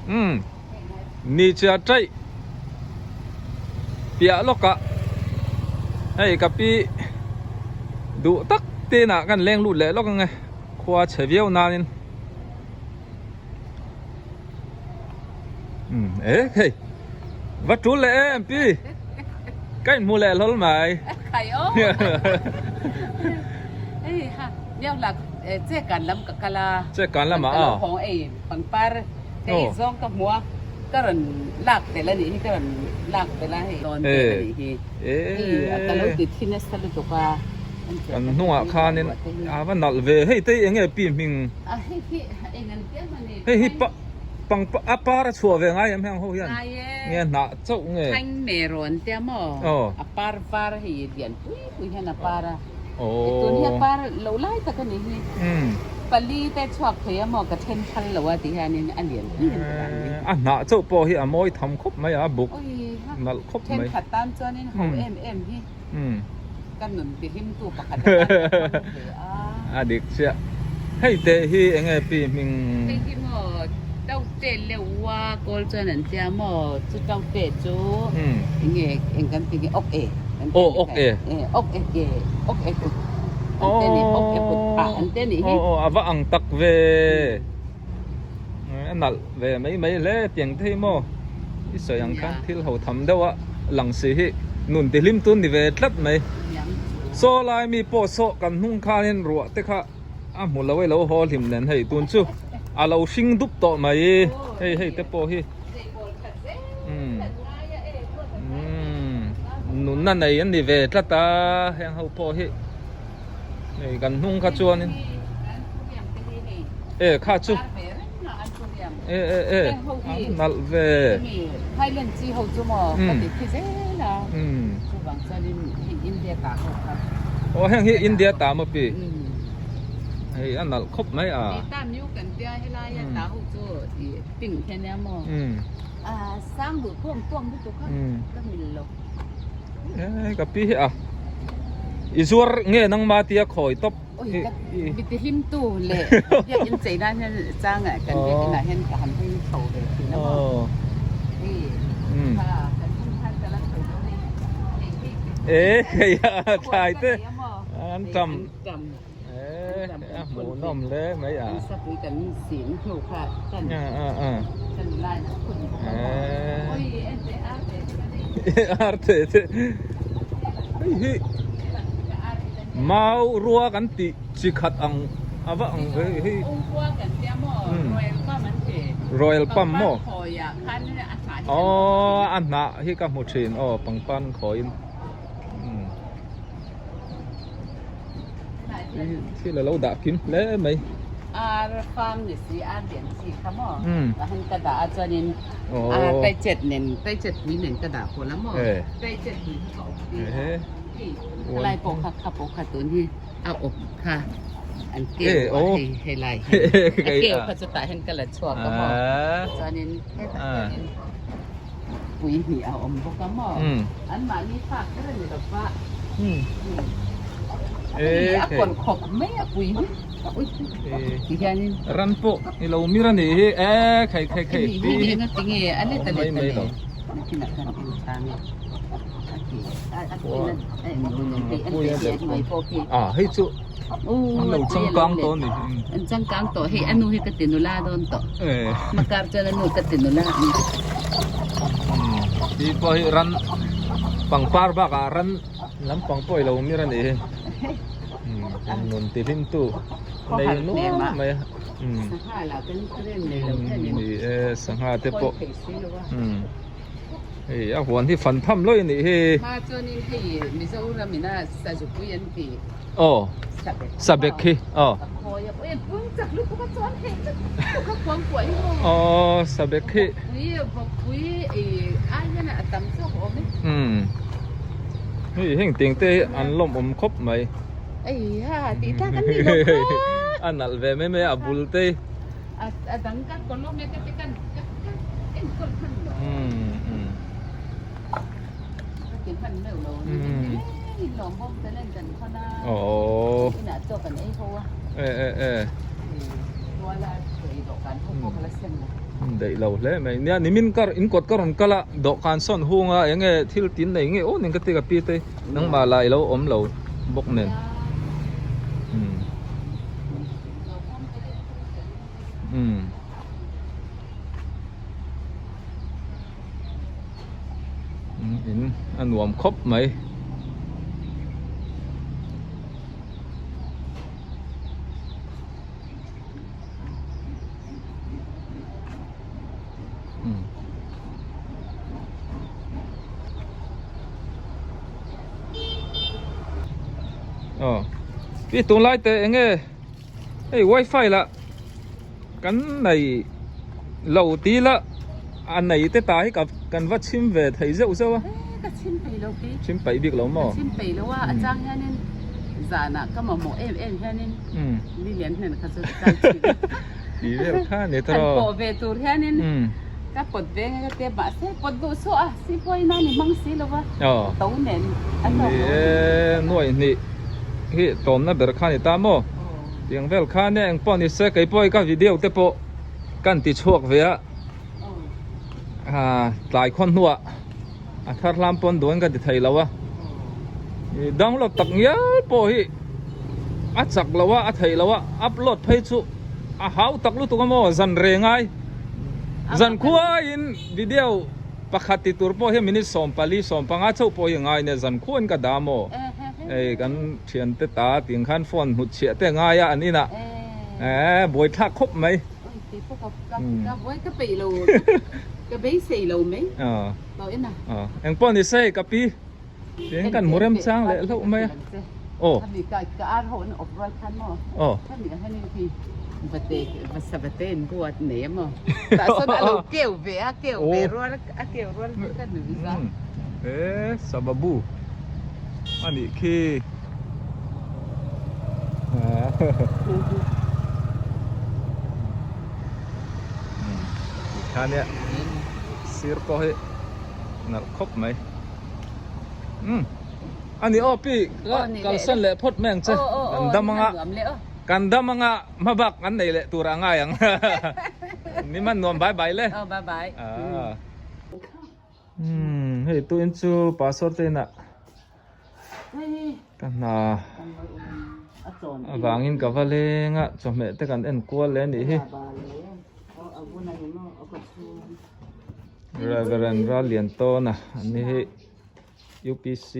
Umm ni chia taih piah lawkah hei ka pi duh tak te inah kan leng lut leh lawk ang e khua chhe viau nanin umm e hei va tul leh em pi ka inhmu leh hlawl mai che kan lamah a. Pangpar ka ei zawng ka hmu a, ka rawn lak tel a nih hi, ka rawn lak tel a hei dawn vel a nih hi. Hei ka lo ti thi nasa lutuk a. Kan hnungah khanin a va nalh ve, hei te hi enge pi hming? A hei hi eng an tia hman ni? Hei hi pangpar a par a chhuah ve ngai em heng ho hian? Ngai e. Nge hnah chauh nge? Thaing me rawn tia maw? A par var hei lian pui pui hian a par a. Tun hi a par lo lai tak a nih hi. Pali te chhuak thei a maw ka then phal lo a ti hianin a lian pui hian ka dan ni. A hnah chauh pawh hi a mawi tham khawp mai a, a buk nalh khawp mai. Thenkhat tan chuanin ho em em hi ka nun ti hlimtu pakhat atan ka hmang ve a. A dik chiah. Hei teh hi eng nge pi hming? Hei hi maw Taute leuha kawl chuan an tia maw chu Taute chu eng nge eng kan ti nge awk e. Aw awk e. Awk e ke awk e kut an te ni awk e kut phah an te nih hi. Aw aw a va ang tak ve. A nalh ve mai mai hle tiang te hi maw i sawi ang khan thil ho tham deuh a lang si hi nun ti hlim tun ni ve tlat mai. Saw lai mi pawh saw kan hnung khanin ruah te kha a hmu lo e lo haw hlim nen hei tun chu a lo hring dup tawh mai hei hei te pawh hi. Nunna nei an ni ve tlat a heng ho pawh hi hei kan hnung kha chuanin e kha chu e e e an nalh ve aw heng hi India ta maw pi hei a nalh khawp mai a. Pink hi ania maw? A sang duh tuam tuam lutuk a, ka mil lo. E ka pi hi a i zuar nge nangma tia khawi tawp. Oi ka mi ti hlim tu leh biakinn chei nan hian chang ah kan biakinn ah hian ka han hei chho ve thin a maw. Hei kha kan hmun khan ka la chho dawn e. Hei hei te. E hei a thlai te an tam. E a hmuhnawm hle mai a. An sapui kan sin hnu kha kan kan line a phun bawk a maw. Oi en teh ar te te ka nei. Ar te te. Hei hi mau rua kan tih chi khat ang a va ang ve hei. Ung rua kan tia maw royal pump an ti. Royal pump maw. Pangpar khawi ah khan a hnah hi kan hmu thin. Aw a hnah hi ka hmu thin aw pangpar khawiin. Thil a lo dah kim hle mai. Ar farm ni si ar lian chi kha maw a han ka dah a chuanin ar taichet nen taichet pui nen ka dah pawlh a maw taichet pui kha ka awp tir a hei helai pawh kha kha pawh kha tun hi a awp kha an keu a hei helai hi a keu kha chutah hian ka la chhuak a maw chuanin hetah hianin Pui hnih a awm bawk a maw? Anmahni fak ber a ni lo va. A kawlh khawp mai a pui hi. Ti hianin. Ran pawh i lo mir a nih hi e khai khai khai. Hei hi enga tinge a let a let a le. Nakinah khan en chang e. A ti a pui na a mai pawh khi. A hei chu an lo changkang tawh a ni. An changkang tawh hei a nu hi ka ti nula dawn tawh. Makar chuan a nu ka ti nula a ni. Hi pawh hi ran pangpar bakah ran lampang pawh i lo mir a nih hi. Nun ti hlim tu nei nual mai a. Sangha lah kan rem nei lo hian in. Ni e sangha te pawh. Hei a huan hi fan tham lawih a nih hi. Hma chuanin hei Mizoram ina Sazupui an ti. Aw Sabek hi aw. Aw Sabek hi. Umm hei heng tiang te hi an lawmawm khawp mai. A nalh ve mai mai a bul te hi. Aww e e e. Daih lo hle mai. Nia nimin kar in kawt ka rawn kal a, dawhkan sawn hung a eng nge thil tin nei nge aw nen ka ti ka pi te nangmah lah i lo awm lo bawk nen. Umm. Umm. In a nuam khawp mai. Pi tunlai te enge hei wifi lah kan nei lo ti la a nei te ta hi ka kan va chhim ve thei zeuh zeuh a ka chhim peih lo khi chhim peih bik lo maw ka chhim peih lo a a chang hianin zanah ka mamawh em em hianin ni lian hnen kha chu ka chhim ti vel kha ni tawh kan pawh ve tur hianin ka pawt ve nge ka tia mahse pawt duh suh a si pawhin a ni hmang si lo va to nen a hlawk lo ni e nuaih hnih hi tlawmna ber kha ni ta maw tiang vel kha nia engpawh ni se keipawh hi ka video te pawh kan ti chhuak ve a tlai khawn hnuah a thar hlam pawn duhin ka ti thei lo a download tak ngial pawh hi a chak lo a a theih lo a upload phei chu a hau tak lutuk a maw zan re ngai zan khuaiin video pakhat ti tur pawh hi minute 14 15 chauh pawh hi a ngai nia zan khuain ka dah maw hei kan thiante ta tih khan phone hnut chhiah te a ngai a an inah eh buaithlak khawp mai. Engpawh ni se ka pi tiin kan hmu rem chang leh hlauh mai a. Aw. Aw. E sababu a nih khi. Khania sir pawh hi nalh khawp mai ani aw pi kalsan leh phawt mai ang che kan dam anga kan dam anga hma bak an nei leh tur a ngai ang ni man nuam bye bye le hei tuin chu pastor te inah Ka hna avangin ka va leng a chawhmeh te kan en kual leh a nih hi. Reverend Ralliantawna an ni hi UPC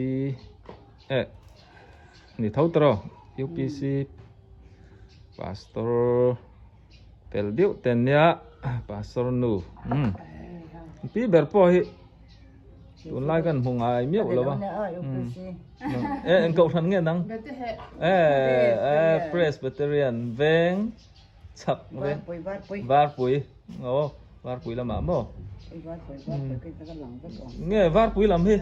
eh ni tho tawh UPC pastor tel deuh te ania pastor nu pi ber pawh hi. Tunlai kan hmu ngai miauh lo a. E eng kohhran nge nang? E e Presbyterian veng chhak veng Varpui aw Varpui lamah maw? Nge Varpui lam hi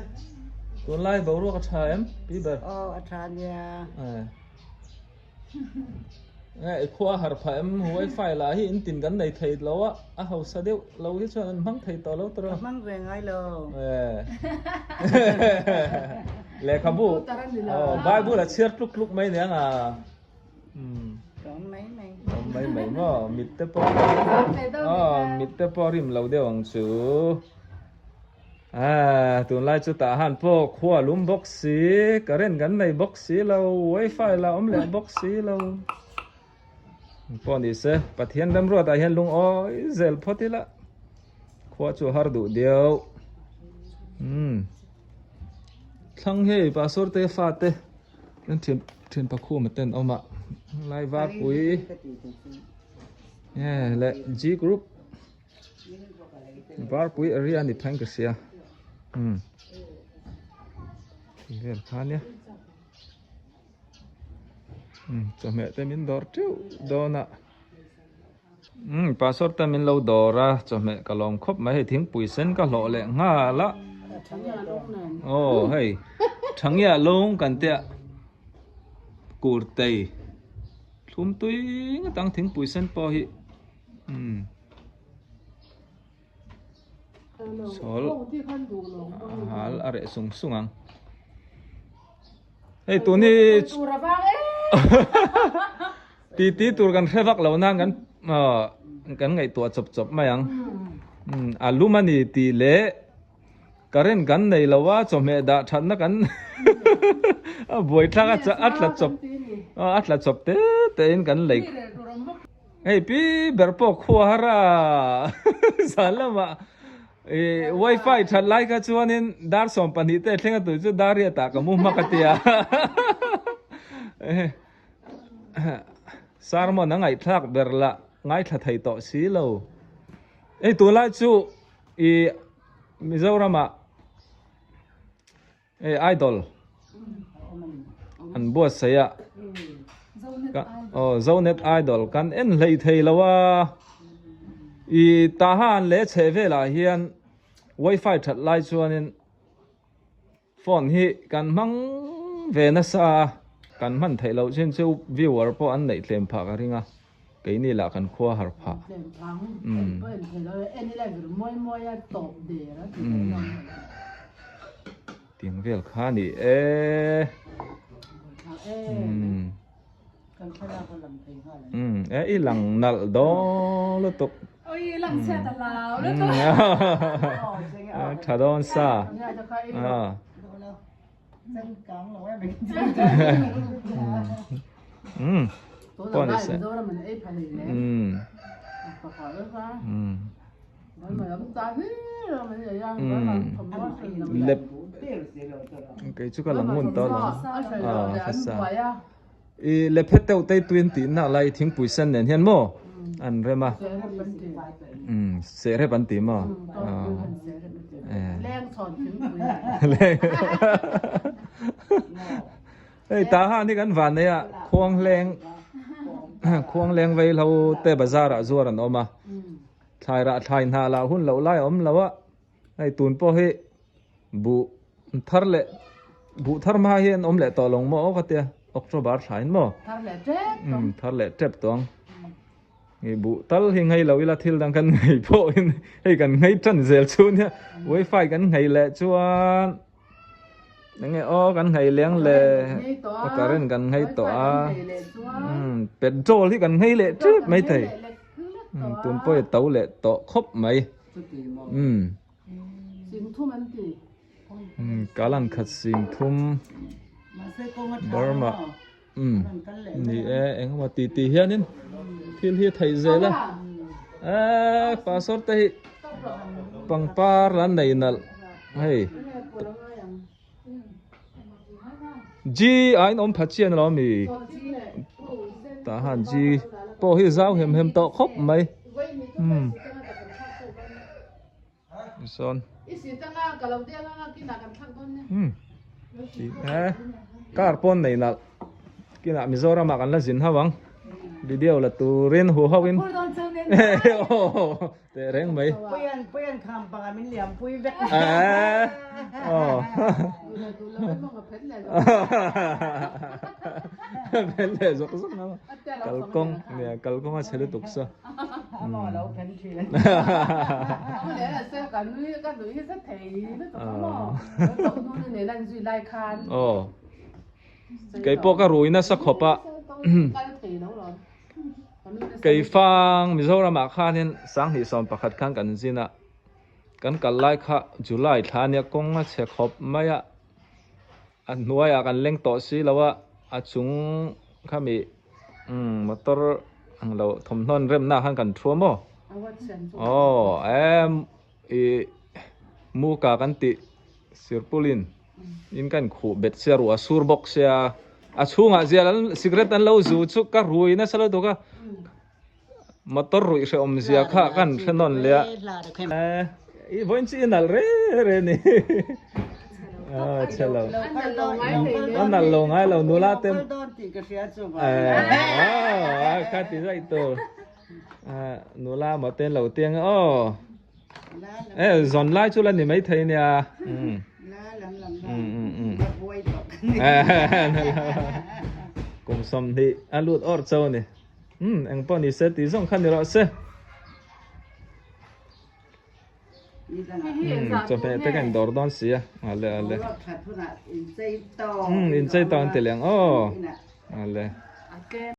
tunlai boruak a tha em pi ber? Aw a tha nia. Nge i khua har phah em wifi lah hi in tin kan nei thei lo a a hausa deuh lo hi chuan an hmang thei tawh lo tawh Ka hmang ve ngai lo. Lehkhabu aw Bible a chhiar tluk tluk mai nia nga. Ka awm mai mai. Awm mai mai maw mit te pawh aw mit te pawh rim lo deuh ang chu. Aaa tunlai chu tah han pawh khua lum bawk si, current kan nei bawk si lo, wifi lah awm leh bawk si lo. Pawh ni se, Pathian remruatah hian lungawi zel phawt ila, khua chu a har duh deuh. Umm thlang hei pastor te fate an thian thian pakhuma ten awm a, lai varpui leh G group. Varpui area a ni pheng ka hria umm vel kha nia umm chawhmeh te min dawr teuh dawn a umm pastor te min lo dawr a chawhmeh ka lawm khawp mai hei thingpui sen ka hlawh leh nghal a aw hei thangia lung kan tia kurtei thlum tui ngawt ang thingpui sen pawh hi. Umm sawl hal a reh sung sung ang hei tun hi ti ti tur kan hre vak lo nan kan kan ngaihtuah chawp chawp mai ang. A lum a ni tih leh current kan nei lo a, chawhmeh dah thatna kan a buaithlak a a tla chawp a tla chawp te te in kan lei. Hei pi ber pawh khua har a zan lamah ih wifi that lai kha chuanin dar 12 te thleng a tui chu dar riatah ka mu hmak a tia. Sermon a ngaihthlak ber lah ngaithla thei tawh si lo. Hei tunlai chu ih Mizoramah Hei idol an buatsaih a aw zonet idol kan en hlei thei lo a i tahan leh chheh velah hian wifi that lai chuanin phone hi kan hmang ve nasa a kan hman theih loh chin chu viewer pawh an neih tlem phah ka ring a keini lah kan khua har phah Tiang vel kha a ni e. E i lang nalh dawn lutuk. Tha dawn sa. Pawh ni se. Lep kei chu ka lang ngun tawh lo a ka sa i lephet deuh te tuin tih nak lai thingpui sen nen hian maw an rem a serep an ti maw hei tah han hi kan van nei a khuang hleng khuang leng vei hlo te bazar ah zuar an awm a thlai rah thlai hna lah hun loh lai a awm lo a hei tun pawh hi buh thar leh buh thar hma hi an awm leh tawh lo maw aw ka tia October thla in maw thar leh tep tawh ang i buh tal hi nghei lo ila thil dang kan nghei pawh in hei kan nghei tan zel chu nia wifi kan nghei leh chuan enge aw kan nghei leng le current kan nghei tawh a petrol hi kan nghei leh tep mai thei tun pawh i to leh tawh khawp mai kalan khat singthum Burma umm ni e engemaw ti tih hianin thil hi a theih zel a eee pastor te hi pangpar an nei nalh hei G a inawm pha chian alo ami tah han G pawh hi zau hem hem tawh khawp mai umm. Sawn. Car pawn nei nalh. Kinah Mizoramah kan la zin hauh ang. Video la turin hu hauh in. Teh reng mai. Phen leh zawk zawk na. Kalkawng nia kalkawng a chhe lutuk sa. Kei pawh ka rui nasa khawp a kei fang Mizoramah khanin sanghnih sawm pakhat khan kan zin a kan kal lai kha July thla ania kawng a chhe khawp mai a a hnuaiah kan leng tawh si lo a a chung khami umm motor ang lo thawmhnaw an remna ah khan kan thu a maw aw em ih muka kan tih sirpulin in kan khuh bet sia ruah a sur bawk sia a chhungah zial an cigarette an lo zu chu ka rui nasa lutuk a motor ruih hrehawm zia kha kan hre nawn leh a i vawiin chu i nalh re re ni a chhe lo a nalh lo ngai lo nula te a kha ti zaih tur nula maw te lo tiang aw e zawn lai chu la ni mai thei nia kum 20 a lut awrh chauh a ni. Umm eng pawh ni se tih zawng kha ni rawh se. Umm chawhmeh te ka indawr dawn si a ale ale. Umm inchei tawh an ti leh ang aw ale.